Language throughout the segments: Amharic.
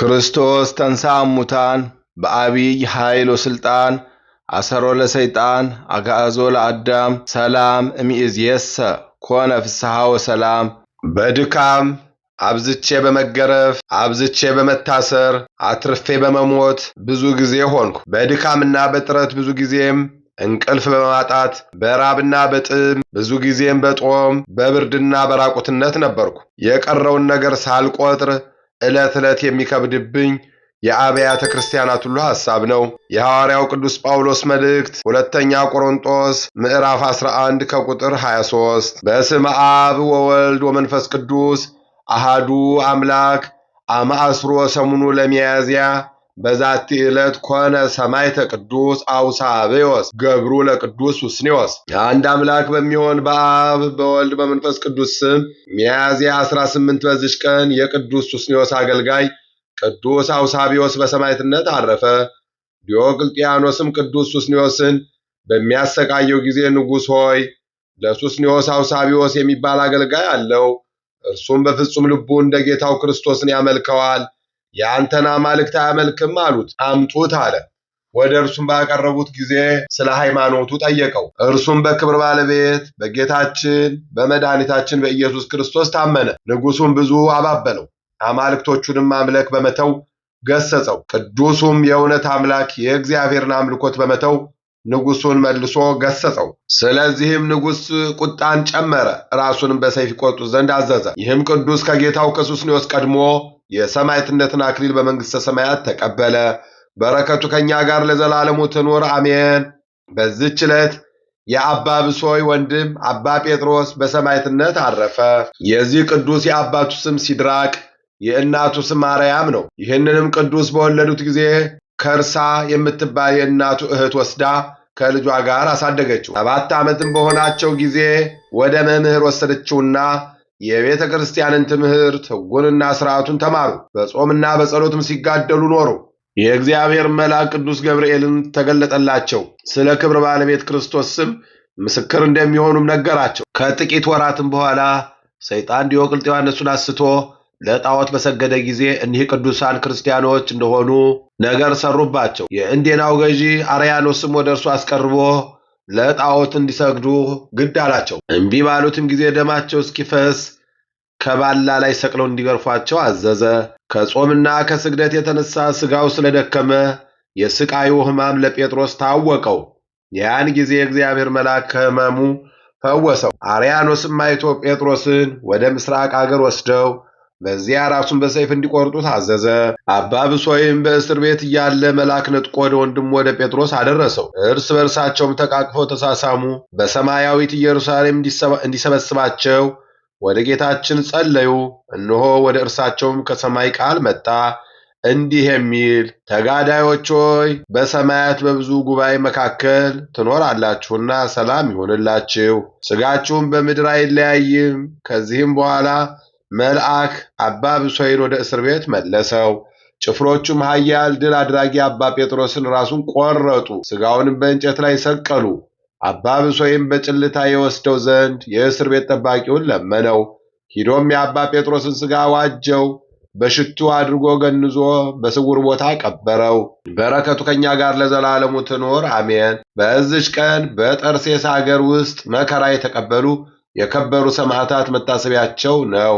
ክርስቶስ ተንሥአ እሙታን በዐቢይ ኃይል ወሥልጣን አሰሮ ለሰይጣን አግዓዞ ለአዳም ሰላም እምይእዜሰ ኮነ ፍስሐ ወሰላም። በድካም አብዝቼ በመገረፍ አብዝቼ በመታሰር አትርፌ በመሞት ብዙ ጊዜ ሆንኩ። በድካምና በጥረት ብዙ ጊዜም እንቅልፍ በማጣት በራብና በጥም ብዙ ጊዜም በጦም በብርድና በራቁትነት ነበርኩ። የቀረውን ነገር ሳልቆጥር ዕለት ዕለት የሚከብድብኝ የአብያተ ክርስቲያናት ሁሉ ሐሳብ ነው። የሐዋርያው ቅዱስ ጳውሎስ መልእክት ሁለተኛ ቆሮንጦስ ምዕራፍ 11 ከቁጥር 23። በስመ አብ ወወልድ ወመንፈስ ቅዱስ አሃዱ አምላክ። አመ ዐሥሩ ወሰሙኑ ለሚያዝያ በዛቲ ዕለት ኮነ ሰማዕተ ቅዱስ አውሳብዮስ ገብሩ ለቅዱስ ሱስንዮስ። አንድ አምላክ በሚሆን በአብ በወልድ በመንፈስ ቅዱስ ስም ሚያዝያ 18 በዚች ቀን የቅዱስ ሱስንዮስ አገልጋይ ቅዱስ አውሳብዮስ በሰማዕትነት አረፈ። ዲዮቅልጥያኖስም ቅዱስ ሱስንዮስን በሚያሰቃየው ጊዜ ንጉሥ ሆይ፣ ለሱስንዮስ አውሳብዮስ የሚባል አገልጋይ አለው። እርሱም በፍጹም ልቡ እንደ ጌታው ክርስቶስን ያመልከዋል፣ የአንተን አማልክት አያመልክም አሉት። አምጡት አለ። ወደ እርሱም ባቀረቡት ጊዜ ስለ ሃይማኖቱ ጠየቀው። እርሱም በክብር ባለቤት በጌታችን በመድኃኒታችን በኢየሱስ ክርስቶስ ታመነ። ንጉሡም ብዙ አባበለው፣ አማልክቶቹንም ማምለክ በመተው ገሰጸው። ቅዱሱም የእውነት አምላክ የእግዚአብሔርን አምልኮት በመተው ንጉሡን መልሶ ገሰጸው። ስለዚህም ንጉሥ ቁጣን ጨመረ፣ ራሱንም በሰይፍ ይቆርጡት ዘንድ አዘዘ። ይህም ቅዱስ ከጌታው ከሱስንዮስ ቀድሞ የሰማዕትነትን አክሊል በመንግሥተ ሰማያት ተቀበለ። በረከቱ ከእኛ ጋር ለዘላለሙ ትኑር አሜን። በዚች ዕለት የአባ ብሶይ ወንድም አባ ጴጥሮስ በሰማዕትነት አረፈ። የዚህ ቅዱስ የአባቱ ስም ሲድራቅ የእናቱ ስም ማርያም ነው። ይህንንም ቅዱስ በወለዱት ጊዜ ከርሳ የምትባል የእናቱ እህት ወስዳ ከልጇ ጋር አሳደገችው። 7 ዓመትም በሆናቸው ጊዜ ወደ መምህር ወሰደችውና የቤተ ክርስቲያንን ትምህርት ሕጉንና ሥርዓቱን ተማሩ። በጾምና በጸሎትም ሲጋደሉ ኖሩ። የእግዚአብሔር መልአክ ቅዱስ ገብርኤልን ተገለጠላቸው። ስለ ክብር ባለቤት ክርስቶስ ስም ምስክር እንደሚሆኑም ነገራቸው። ከጥቂት ወራትም በኋላ ሰይጣን ዲዮቅልጥያኖስን አስቶ ለጣዖት በሰገደ ጊዜ እኒህ ቅዱሳን ክርስቲያኖች እንደሆኑ ነገር ሰሩባቸው። የእንዴናው ገዢ አርያኖስም ወደ እርሱ አስቀርቦ ለጣዖት እንዲሰግዱ ግድ አላቸው። እምቢ ባሉትም ጊዜ ደማቸው እስኪፈስ ከባላ ላይ ሰቅለው እንዲገርፏቸው አዘዘ። ከጾምና ከስግደት የተነሳ ሥጋው ስለደከመ የስቃዩ ሕማም ለጴጥሮስ ታወቀው። ያን ጊዜ የእግዚአብሔር መልአክ ከሕመሙ ፈወሰው። አርያኖስም አይቶ ጴጥሮስን ወደ ምስራቅ አገር ወስደው በዚያ ራሱን በሰይፍ እንዲቆርጡ ታዘዘ። አባ ብሶይም በእስር ቤት እያለ መልአክ ነጥቆ ወደ ወንድሙ ወደ ጴጥሮስ አደረሰው። እርስ በእርሳቸውም ተቃቅፈው ተሳሳሙ። በሰማያዊት ኢየሩሳሌም እንዲሰበስባቸው ወደ ጌታችን ጸለዩ። እነሆ ወደ እርሳቸውም ከሰማይ ቃል መጣ እንዲህ የሚል፣ ተጋዳዮች ሆይ፣ በሰማያት በብዙ ጉባኤ መካከል ትኖራላችሁና ሰላም ይሁንላችሁ፣ ሥጋችሁም በምድር አይለያይም። ከዚህም በኋላ መልአክ አባ ብሶይን ወደ እስር ቤት መለሰው። ጭፍሮቹም ኃያል ድል አድራጊ አባ ጴጥሮስን ራሱን ቆረጡ፣ ሥጋውንም በእንጨት ላይ ሰቀሉ። አባ ብሶይም በጭልታ የወስደው ዘንድ የእስር ቤት ጠባቂውን ለመነው። ሂዶም የአባ ጴጥሮስን ሥጋ ዋጀው፣ በሽቱ አድርጎ ገንዞ በስውር ቦታ ቀበረው። በረከቱ ከእኛ ጋር ለዘላለሙ ትኑር አሜን። በዚች ቀን በጠርሴስ አገር ውስጥ መከራ የተቀበሉ የከበሩ ሰማዕታት መታሰቢያቸው ነው።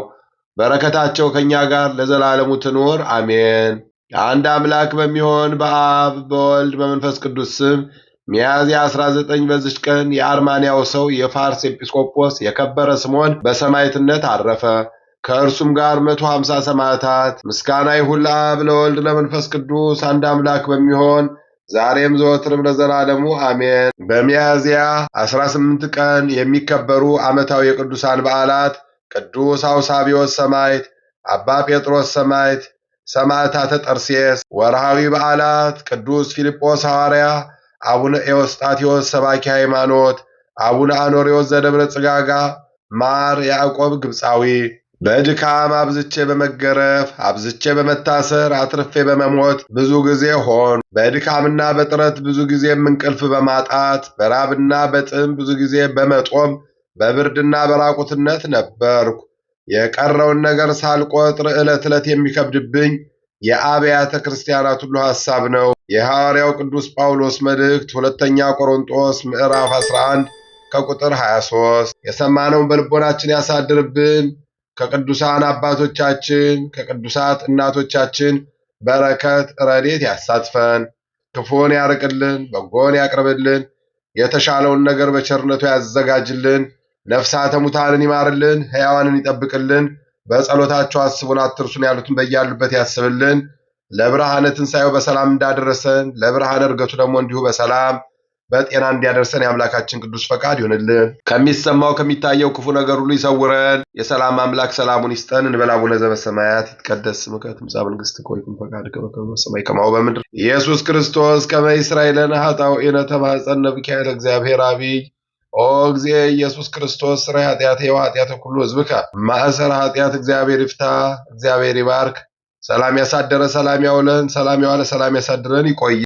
በረከታቸው ከእኛ ጋር ለዘላለሙ ትኑር አሜን። አንድ አምላክ በሚሆን በአብ በወልድ በመንፈስ ቅዱስ ስም ሚያዝያ 19 በዚች ቀን የአርማንያው ሰው የፋርስ ኤጲስቆጶስ የከበረ ስምዖን በሰማዕትነት አረፈ። ከእርሱም ጋር 150 ሰማዕታት። ምስጋና ይሁን ለአብ ለወልድ ለመንፈስ ቅዱስ አንድ አምላክ በሚሆን ዛሬም ዘወትርም ለዘላለሙ አሜን። በሚያዝያ 18 ቀን የሚከበሩ ዓመታዊ የቅዱሳን በዓላት ቅዱስ አውሳቢዎስ ሰማዕት፣ አባ ጴጥሮስ ሰማዕት፣ ሰማዕታተ ጠርሴስ። ወርሃዊ በዓላት ቅዱስ ፊልጶስ ሐዋርያ፣ አቡነ ኤዎስጣቴዎስ ሰባኪ ሃይማኖት፣ አቡነ አኖሬዎስ ዘደብረ ጽጋጋ፣ ማር ያዕቆብ ግብፃዊ። በድካም አብዝቼ በመገረፍ አብዝቼ በመታሰር አትርፌ በመሞት ብዙ ጊዜ ሆን። በድካምና በጥረት ብዙ ጊዜም እንቅልፍ በማጣት በራብና በጥም ብዙ ጊዜ በመጦም በብርድና በራቁትነት ነበርኩ። የቀረውን ነገር ሳልቆጥር ዕለት ዕለት የሚከብድብኝ የአብያተ ክርስቲያናት ሁሉ ሐሳብ ነው። የሐዋርያው ቅዱስ ጳውሎስ መልእክት ሁለተኛ ቆሮንጦስ ምዕራፍ 11 ከቁጥር 23። የሰማነውን በልቦናችን ያሳድርብን። ከቅዱሳን አባቶቻችን ከቅዱሳት እናቶቻችን በረከት ረድኤት ያሳትፈን። ክፉን ያርቅልን፣ በጎን ያቅርብልን። የተሻለውን ነገር በቸርነቱ ያዘጋጅልን። ነፍሳተ ሙታንን ይማርልን፣ ሕያዋንን ይጠብቅልን። በጸሎታቸው አስቡን አትርሱን ያሉትን በያሉበት ያስብልን። ለብርሃነ ትንሣኤው በሰላም እንዳደረሰን ለብርሃነ ዕርገቱ ደግሞ እንዲሁ በሰላም በጤና እንዲያደርሰን የአምላካችን ቅዱስ ፈቃድ ይሁንልን። ከሚሰማው ከሚታየው ክፉ ነገር ሁሉ ይሰውረን። የሰላም አምላክ ሰላሙን ይስጠን። እንበል። አቡነ ዘበሰማያት ይትቀደስ ስምከ ትምጻእ መንግሥትከ ወይኩን ፈቃድከ በከመ በሰማይ ከማሁ በምድር። ኢየሱስ ክርስቶስ ከመ ይስራይ ለነ ኃጣውኢነ ተማኅፀነ ብከ ለእግዚአብሔር አብይ። ኦ እግዚእ ኢየሱስ ክርስቶስ ስራይ ኃጢአቴ ወኃጢአተ ኩሉ ሕዝብከ ማእሰረ ኃጢአት እግዚአብሔር ይፍታ። እግዚአብሔር ይባርክ። ሰላም ያሳደረ ሰላም ያውለን፣ ሰላም ያዋለ ሰላም ያሳድረን። ይቆየ።